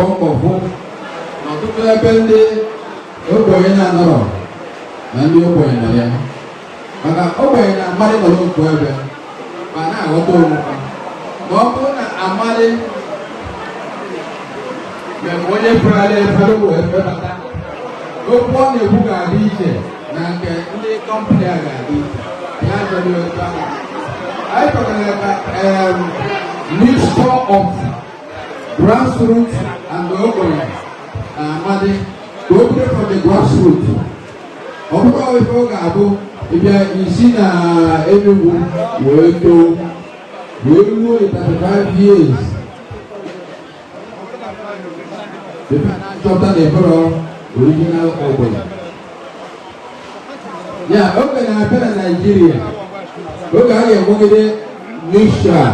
Mbọ fụ na ọtụtụ ebe ndị ogbenye na-anọrọ na ndị ogbenye nọ ya, maka ogbenye na amadị nọrọ otu ebe ma na-aghọta onwe ha. Ma ọ bụrụ na amadị ma onye fegharị efere wee febata, okwu ọ na-ekwu ga-adị iche na nke ndị company a ga-adị iche. Ya achọghị otu ahụ. Anyị chọrọ ka mixture of grassroots and ogbenye na amadi ka o bido from the grassroots. Ọ bụrụ ife ọ ga-abụ ịbịa isi na Enugu wee too wee ruo 35 years chọta na ebere original ogbenye ya. Oge na-abịa na Naịjirịa, oge a ga-enwegide mixture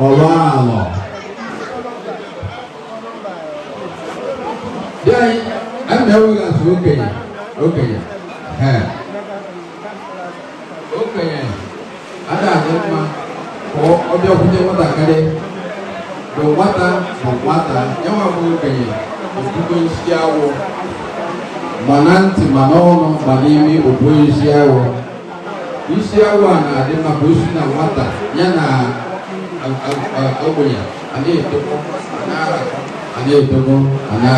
ọlọ alọ dị anyị a na-enweghị okenye okenye ee okenye ada adị mma ka ọ bịakwute nwatakịrị bụ nwata bụ nwata ya nwa bụ okenye ebugo isi awọ, ma na ntị, ma n'ọnụ, ma n'imi. Obu isi awọ, isi awọ a na-adị mma ka o si na nwata ya na ogbenye a na-etokọ, a na-arakọ, a na-etokọ, a na